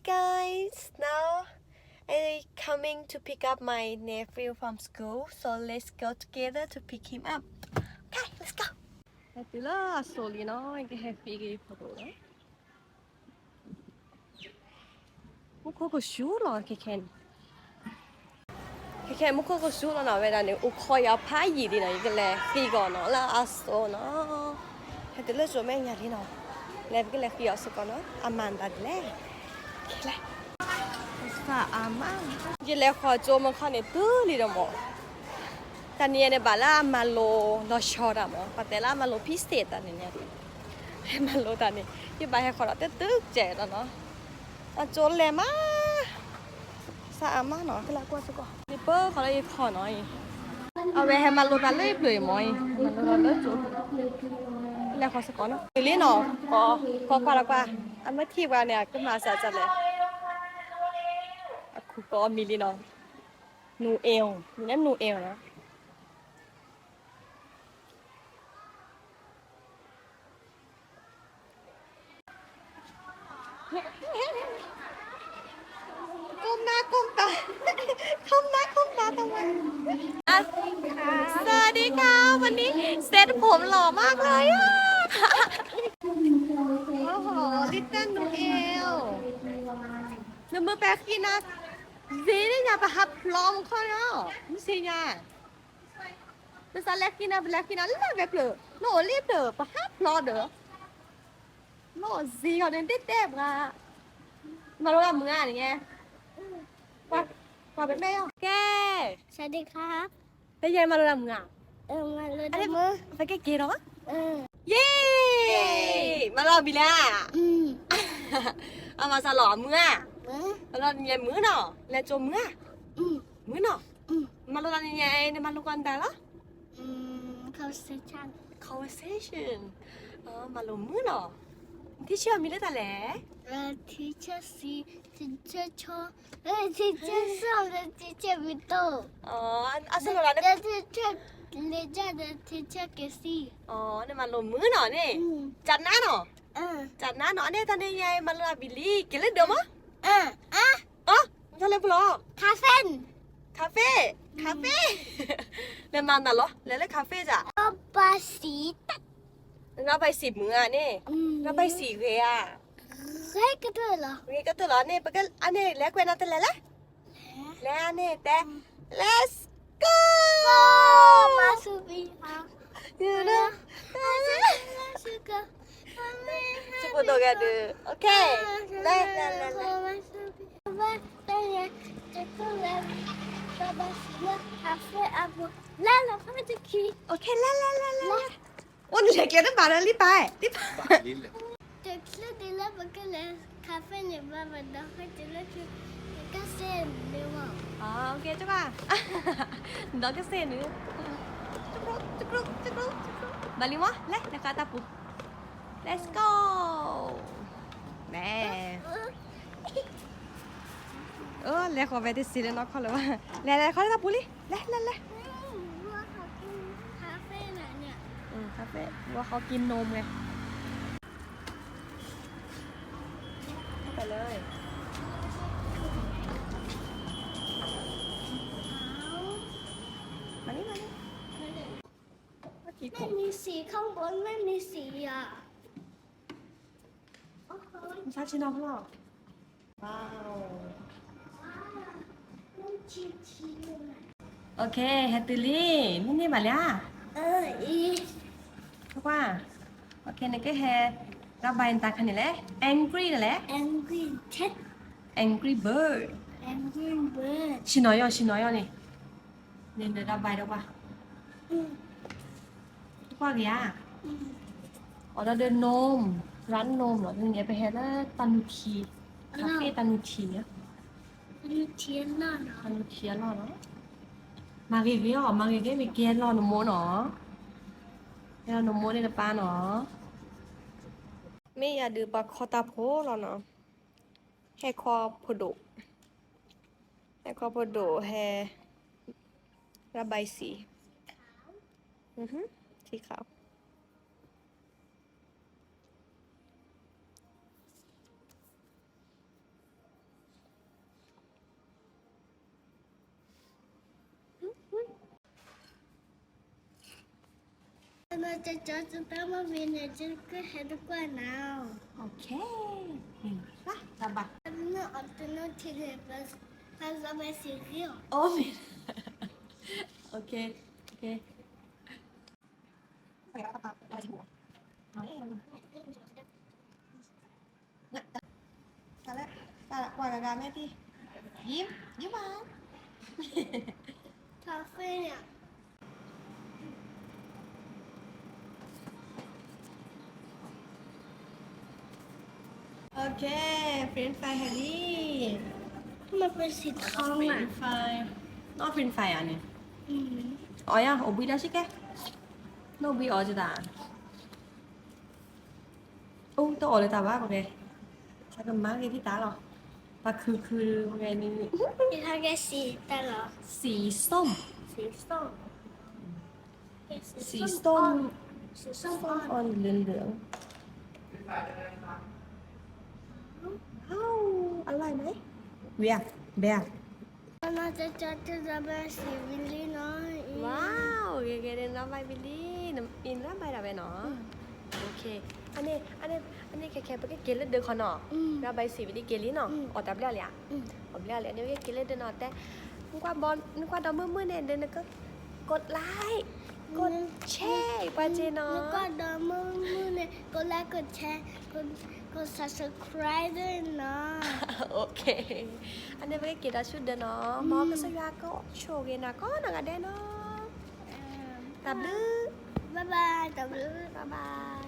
Guys, now I coming to pick up my nephew from school, so let's go together to pick him up. Okay, let's go. ဟဲတုၤလၢအစိၤလံနီၤ, ကဟဲဃ့က့ၤဖိဒိၣ်လီၤ. မူခိၣ်ကဆူၣ်လီၤ ခဲခဲန့ၣ်, ခဲခဲ မူခိၣ်ကဆူၣ်လီၤနီၤ, ဝဲဒၣ်န့ၣ် အိၣ်ခိးယၤဖးယံာ်လံနီၤ, ယကလဲၤဃ့ကီးနီၤ လၢအစိၤနီၤ, ဟဲတုၤလၢစိၤမဲာ်ညါလံနီၤ, လဲၤပကလဲၤဃ့အီၤစ့ၢ်ကီးနီၤ, အမၤနသးဒ်လဲၣ်, လဲၤ, ကစၢ်အမါ, ယလဲၤဃီၤကၠိမခီန့ၣ် တုၤလံဒီးမး တနံၤအံၤန့ၣ် ဘၣ်လၢအမၤလိလီၤဆီဒၣ်မး, ပှၤတဲလၢအမၤလိဖံစ့ၣ်တၢ်န့ၣ်န့ၣ်, ဟဲမၤလိတၢ်န့ၣ်, ယဘၣ်ဟဲဃီၤဒီးတတုၤကဲးဒီးနီၤ, အကၠိလဲၤမး, ကစၢ်အမါနီၤ, ကလၢကွၢ်စ့ၢ်ကီး, ယပၢဃီၤလၢယခီၣ်နီၤအံၤ, အဝဲဟဲမၤလိတၢ်လၢယပျၢၤအံၤမးအံၤ, မၤလိတၢ်လၢကၠိ, လဲၤဃီၤစ့ၢ်ကီးနီၤ, တုၤလံနီၤ, ကီကွၢ်လီၤကွၢ်, အမ့ၢ်ထံၣ်ပှၤန့ၣ် အကမၤစၢၤစၢ်လဲၣ်, အခူၣ်ကီမံၤလံနီၤ. နူအဲၣ်, နူအဲၣ်နီၤ. ก้มหน้าก้มตา ก้มหน้าก้มตาทำไม สวัสดีค่ะ วันนี้เซตผมหล่อมากเลยอะ โอ้โห Little Noel နမ့ၢ်ပဲာ်ခံနၤ ဈေးန့ၣ်ညါ ပဟးဖျီမခီနီၤ မုၢ်ဆ့ၣ်ညါ ပစးလဲၤခံနၤ ပလဲၤခံနၤ လၢဝဲပျၢၤ နအိၣ်လၢပျၢၤ ပဟးဖျီဒီး နအိၣ်ဈေးဂီၤန့ၣ် တဲတဲပှၤ မၤလိလၢမုာ်ဧါန့ၣ် ပှၤပမဲာ်အီၤ ကဲ สวัสดีครับ ဖဲယဲမၤလိလၢမုာ်ဧါ မၤလိလၢမုာ် ပကဲက့ၤဒီး ယ့ မၤလိဘံၤလၢ အမၤစၢၤလီၤမုာ်ဧါ မၤလိလၢနံၤညါမုာ်နီၤ လဲၤကၠိမုာ်ဧါ မုာ်နီၤ မၤလိလၢနံၤညါ နမၤလိကီးနတၢ်လီၤ conversation conversation မၤလိမုာ်နီၤ နထံၣ်ဆံးအီၤမံၤလၢတၢ်လဲၣ် teacher စံ teacher ချီ teacher စီ teacher မံၤတိၢ် အဆၢလီၤလၢ teacher လံၤကၢ်ဒီး teacher က့ၤစံ နမၤလိမုာ်နီၤန့ၣ် ကနါနီၤ ကနါနီၤ အန့ၣ်တၢ်န့ၣ်ညါ မၤလိအဘံၤလံ က့ၤလၢဒၢးမး အ မၤလိပူၤလီၤ cafe cafe cafe လဲၤမၤနၤလီၤ လဲၤလၢ cafe စ့ၢ် ဘၣ်စံး ရၢဘၣ်စံးမုာ်ဧါန့ၣ် ရၢဘၣ်စံးဂ့ၤဧါ ဂ့ၤကတၢၢ်လီၤ ဂ့ၤကတၢၢ်လီၤန့ၣ် ပက အန့ၣ် လဲၤကွဲးနၤတလဲၤလဲၣ် လဲၤအန့ၣ်တဲ let's go မၤဆူဘံၤ you know ဆူပဒိၣ်ဂဲၤဒုး okay လဲၤ လဲၤ လဲၤ လဲၤ okay လဲၤ လဲၤ လဲၤ လဲၤ အိၣ်နလဲၤကျဲတဘၣ်ဒီးလံပၢ် လံပၢ် တချုးဒ်လၢပကလဲၤ cafe န့ၣ်ဘၣ် ပဒီးဃီတုၤလၢခံ ကစဲန့ၣ်မး okay ကဘၣ် ဒီးကစဲန့ၣ် ဘၣ်လံမး လဲၤ လဲၤဃီတၢ်ပူၤ let's go လဲၤ လဲၤဃီၤဝဲတစံးလၢနီၢ်ခီၣ်လၢၤဘၣ် လဲၤ လဲၤဃီၤလၢတၢ်ပူၤလံ လဲၤ လဲၤ လဲၤ cafe ဝဲဟီက့ၤ nôm ဝဲ မၤန့ၣ် မၤန့ၣ် ไม่มีสี ข้างบนไม่มีสีอ่ะ မဆါဆ့နီၤဖျီ okay ဟဲတုၤလံ န့ၢ်န့ၢ်ဘၣ်လံဧါ ကွၢ် okay နကဟဲ ရၢဘၣ်နတၢ်ခါန့ၣ်လဲၣ် angry န့ၣ်လဲၣ် angry bird ဆ့ၣ်နီၤယီၢ် ဆ့ၣ်နီၤယီၢ်န့ၣ် န့ၣ်နရၢဘၣ်ဒီးကွၢ် ကွၢ်က့ၤဧါ အိၣ်ဒီး nôm ရၢ nôm နီၤ န့ၣ်ပဟဲလၢတၢ်နုၢ်ထံ cafe တၢ်နုၢ်ထံန့ၣ် တၢ်နုၢ်ထံအလီၢ်နီၤ မၤဂ့ၤဂ့ၤအီၤ မၤဂ့ၤဂ့ၤမ့ၢ်ကဲလီၤနမိၢ်နီၤ ကဲလီၤနမိၢ်န့ၣ်တပၢ်နီၤ မ့ၢ်ယၤဒုးပှၤခီတၢ်ဖိလီၤနီၤ ဟဲခီဖိဒိၣ် ဟဲခီဖိဒိၣ်ဟဲ ရၢဘၣ်စံး สีขาว อือฮึ สีขาว โอเค ကၠီကၠီတၢ်မ့ၢ်ဝံၤန့ၣ် ကဟဲတကွၢ်နၤ. Okay. ဘၣ်, တၢ်ဘၣ်. နအီၣ်တနီၤထံန့ၣ် ပ ပ ပစီဂ့ၤအီၤ. Oh, okay. Okay. တၢ်လၢ တၢ်ကွၢ်တဂၤမ့ၢ်တံၢ် ယံၤ ယံၤမး တၢ်ဃ့န့ၣ် Okay, French fry ဟဲလံ. မ့ၢ် French fry ထီၣ်မး French fry, နီၢ် French fry ဧါန့ၣ်. အီၣ်ယၤ အိၣ်ဘှံးဒီးဆံးကဲ, နီၢ်ဘှံးအီၣ်ကတၢၢ်. အိၣ် တအီၣ်လၢတၢ်ဘၣ် ပကဲ, ပကမၤက့ၤထံၣ်တၢ်လီၤ. ပခုခုဝဲန့ၣ် ကဲစံတၢ်လီၤ. စံးစိၣ်, စံးစိၣ်, စံးစိၣ်, စံးစိၣ်အီၣ်လၢလၢ. အဝဲန့ၣ် ဝံၤဧါ, ဘဲဧါ. နီၢ်ကၠီကၠီတၢ်ဘၣ်စံးဝံၤလံနီၤ. Wow, ဂ့ၤဂ့ၤန့ၣ် နီၢ်ဘၣ်ဝံၤလံ, အံၤနီၢ်ဘၣ်ဒၣ်ဝဲနီၤ. Okay, အန့ၣ် အန့ၣ် အန့ၣ်ခဲခဲ ပကက့ၤလၢဒၢးခီနီၤ. နီၢ်ဘၣ်စံးဝံၤလံက့ၤလံနီၤ. အီၣ်တၢ်ဘျဲၣ်လံဧါ. အီၣ်ဘျဲၣ်လံ အန့ၣ် ပကက့ၤလၢဒၢးနီၤ တဲ, နကွၢ်ဘီ နကွၢ်ဒီးမုၢ်မုၢ်န့ၣ် ဒီးနက ကဒ်like, ကဒ်share ပှၤက့ၤနီၤ. နကွၢ်ဒီးမုၢ်မုၢ်န့ၣ် ကဒ်like ကဒ်share, ကဒ်subscribe နီၤ. Okay, အန့ၣ် ပကက့ၤဒီးဆူဒၢးနီၤ, မ်ကစၢ်ယွၤကဆိၣ်ဂ့ၤနၤကိးနီၢ်ဂၤဒဲးနီၤ. တၢ်ဘျုး, bye bye, တၢ်ဘျုး, bye bye.